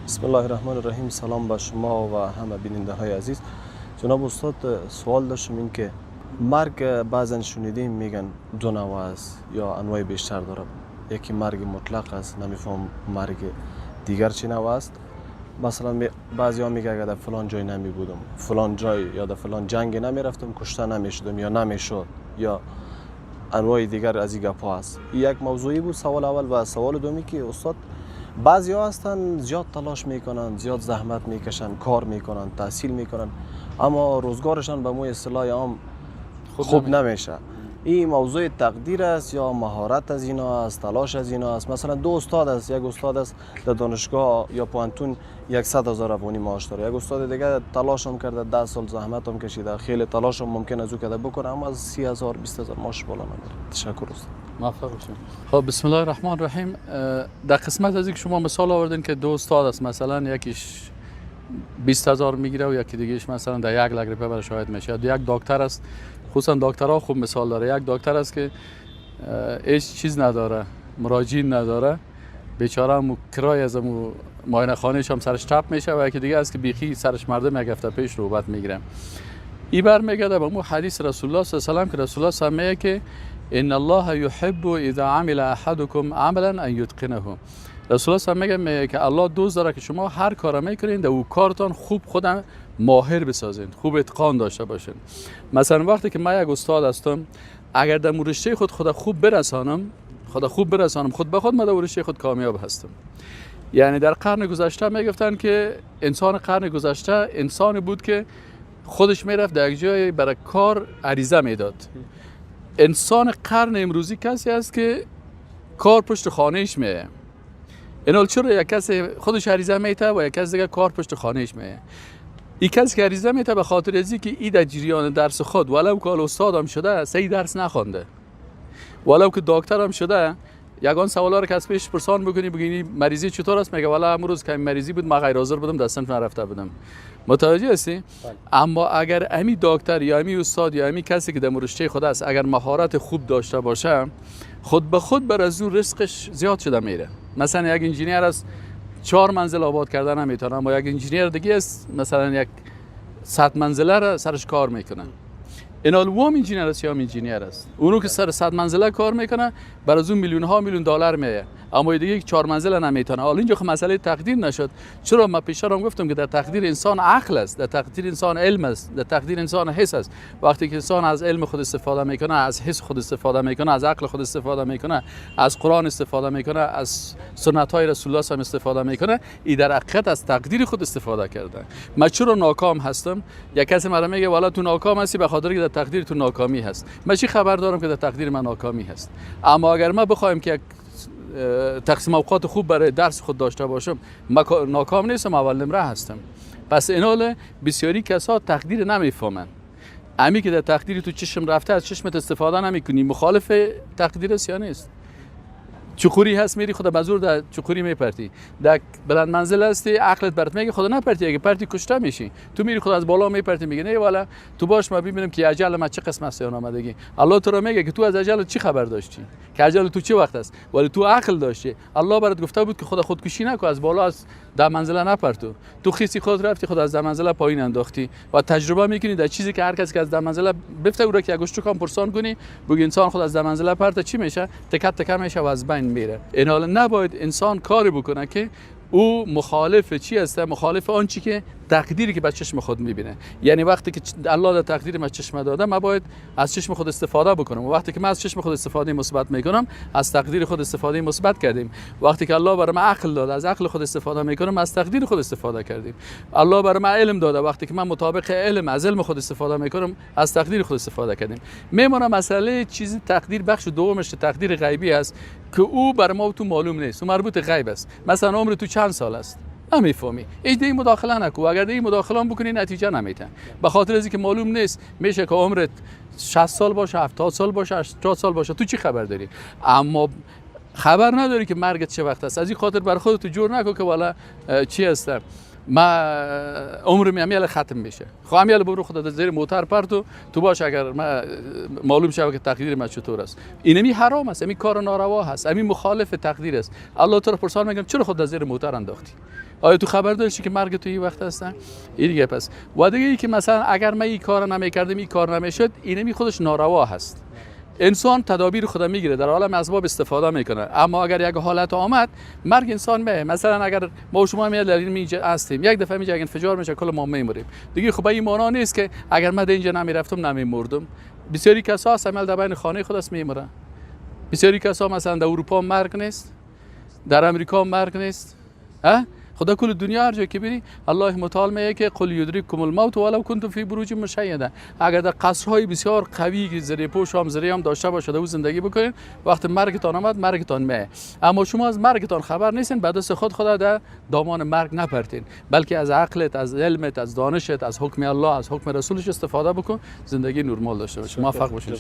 بسم الله الرحمن الرحیم. سلام به شما و همه بیننده های عزیز. جناب استاد، سوال داشتم این که مرگ بعضا شنیدیم میگن دو نوع است یا انواع بیشتر داره. یکی مرگ مطلق است، نمیفهم مرگ دیگر چه نوع است. مثلا بعضی ها میگه اگر در فلان جای نمی بودم، فلان جای یا در فلان جنگ نمی رفتم، کشته نمی شدم یا نمی شد، یا انواع دیگر از این گپ ها است. یک موضوعی بود سوال اول. و سوال دومی که استاد، بعضی ها هستن زیاد تلاش میکنن، زیاد زحمت میکشن، کار میکنن، تحصیل میکنن، اما روزگارشان به موی اصطلاح عام خوب نمیشه. این موضوع تقدیر است یا مهارت از اینا است، تلاش از اینا است؟ مثلا دو استاد است، یک استاد است در دانشگاه یا پوهنتون 100,000 افغانی معاش داره، یک استاد دیگه تلاش هم کرده، 10 سال زحمت هم کشیده، خیلی تلاش هم ممکن از او کرده بکنه، اما از 30,000 20,000 معاش بالا نمیره. تشکر استاد. موفق باشید. خب، بسم الله الرحمن الرحیم. در قسمت از اینکه شما مثال آوردین که دو استاد است، مثلا یکیش 20,000 میگیره و یکی دیگهش مثلا در 1 لک روپیه برای شاید میشه. یک دکتر است، خصوصا دکترها خوب مثال داره. یک دکتر است که هیچ چیز نداره، مراجعین نداره، بیچاره هم کرای از امو معاینه خانهش هم سرش تپ میشه، و یکی دیگه است که بیخی سرش مردم یک هفته پیش نوبت میگیره. ای برمیگرده به مو حدیث رسول الله صلی الله علیه و که رسول الله صلی الله علیه و که ان الله يحب اذا عمل احدكم عملا ان يتقنه. رسول الله صلی الله علیه و میگه که الله دوست داره که شما هر کار میکنین، در او کارتان خوب خودم ماهر بسازین، خوب اتقان داشته باشین. مثلا وقتی که من یک استاد هستم، اگر در رشته خود خود خوب برسانم، خود خوب برسانم، خود به خود من در رشته خود کامیاب هستم. یعنی در قرن گذشته میگفتن که انسان قرن گذشته انسانی بود که خودش میرفت در یک جای برای کار عریضه میداد. انسان قرن امروزی کسی است که کار پشت خانهش میه. اینال چرا یک کسی خودش عریضه میته و یک کسی دیگه کار پشت خانهش میه؟ این کسی که عریضه میته به خاطر ازی که ای در جریان درس خود، ولو که استاد هم شده، صحیح درس نخوانده، ولو که دکتر هم شده، یگان سوالا رو که از پیش پرسان بکنی، بگی مریضی چطور است، میگه والا امروز که مریضی بود ما غیر حاضر بودم، در صنف نرفته بودم. متوجه هستی؟ بله. اما اگر امی دکتر یا امی استاد یا امی کسی که در رشته خود است، اگر مهارت خوب داشته باشه، خود به خود بر از او رزقش زیاد شده میره. مثلا یک انجینیر است، چهار منزل آباد کردن نمیتونه، اما یک انجینیر دیگه است، مثلا یک 100 منزله را سرش کار میکنه. اینال وام انجینیر است یا انجینیر است، اونو که سر 100 منزله کار میکنه، بر از اون میلیون ها میلیون دلار میه، اما دیگه چهار منزله نمیتونه. حالا اینجا خب مسئله تقدیر نشد؟ چرا ما پیشتر گفتم که در تقدیر انسان عقل است، در تقدیر انسان علم است، در تقدیر انسان حس است. وقتی که انسان از علم خود استفاده میکنه، از حس خود استفاده میکنه، از عقل خود استفاده میکنه، از قرآن استفاده میکنه، از سنت های رسول الله هم استفاده میکنه، ای در حقیقت از تقدیر خود استفاده کرده. من چرا ناکام هستم؟ یک کسی مرا میگه والا تو ناکام هستی به خاطر که در تقدیر تو ناکامی هست. من چی خبر دارم که در تقدیر من ناکامی هست؟ اما اگر ما بخوایم که یک تقسیم اوقات خوب برای درس خود داشته باشم، من ناکام نیستم، اول نمره هستم. پس اینال بسیاری کسا تقدیر نمیفهمن. امی که در تقدیر تو چشم رفته، از چشمت استفاده نمیکنی، مخالف تقدیر است یا نیست؟ چخوری هست، میری خود به زور در چخوری میپرتی. در بلند منزل هستی، عقلت برات میگه خود نپرتی، اگه پرتی کشته میشی. تو میری خود از بالا میپرتی، میگه نه والا تو باش، ما ببینیم که اجل ما چه قسم است یا آمدگی. الله تو رو میگه که تو از اجل چی خبر داشتی که اجل تو چه وقت است؟ ولی تو عقل داشتی، الله برات گفته بود که خود خودکشی نکن، از بالا از ده منزله نپرتو. تو خیسی خود رفتی خود از ده منزله پایین انداختی و تجربه میکنی در چیزی که هر کسی که از ده منزله بفته، او را که گوشت کام پرسان کنی، بگی انسان خود از ده منزله پرت چی میشه؟ تکه تکه میشه و از بین میره. این حال نباید انسان کاری بکنه که او مخالف چی است؟ مخالف آن چی که تقدیری که به چشم خود میبینه. یعنی وقتی که الله در تقدیر ما چشم داده، ما باید از چشم خود استفاده بکنم، و وقتی که من از چشم خود استفاده مثبت میکنم، از تقدیر خود استفاده مثبت کردیم. وقتی که الله برای من عقل داده، از عقل خود استفاده میکنم، از تقدیر خود استفاده کردیم. الله برای من علم داده، وقتی که من مطابق علم از علم خود استفاده میکنم، از تقدیر خود استفاده کردیم. میمونه مسئله چیزی تقدیر بخش دومش، تقدیر غیبی است که او بر ما تو معلوم نیست و مربوط غیب است. مثلا عمر تو چند سال است نمیفهمی، ای دی مداخله نکو. اگر دی مداخله بکنی، نتیجه نمیته، به خاطر از اینکه معلوم نیست. میشه که عمرت 60 سال باشه، 70 سال باشه، 80 سال باشه، تو چی خبر داری؟ اما خبر نداری که مرگت چه وقت است. از این خاطر بر خودت جور نکو که والا چی هست. ما عمرم امیال ختم میشه، خب امیال برو خدا در زیر موتر پرتو تو باش، اگر ما معلوم شود که تقدیر ما چطور است. اینمی حرام است، امی کار ناروا هست، امی مخالف تقدیر است. الله تو رو پرسان میگم چرا خود در زیر موتر انداختی؟ آیا تو خبر داشتی که مرگ تو این وقت هست؟ این دیگه. پس و دیگه ای که مثلا اگر من این کار نمیکردم این کار نمیشد، اینمی خودش ناروا هست. انسان تدابیر خود میگیره، در عالم اسباب استفاده میکنه، اما اگر یک حالت آمد مرگ انسان میه. مثلا اگر ما و شما می در اینجا هستیم، یک دفعه میگه انفجار میشه، کل ما میمریم دیگه. خب این معنا نیست که اگر من در اینجا نمیرفتم نمیمردم. بسیاری کسا هستن در بین خانه خود است میمرن. بسیاری کسا مثلا در اروپا مرگ نیست، در امریکا مرگ نیست، ها؟ خدا کل دنیا هر جا که بری الله متعال میگه که قل یدرککم الموت ولو کنتم فی بروج مشیده. اگر در قصرهای بسیار قوی که زره پوش هم زره هم داشته باشه در او زندگی بکنید، وقت مرگتان آمد مرگتان میه، اما شما از مرگتان خبر نیستین، به دست خود خدا در دامان مرگ نپرتین، بلکه از عقلت، از علمت، از دانشت، از حکم الله، از حکم رسولش استفاده بکن، زندگی نرمال داشته باش، موفق باشین.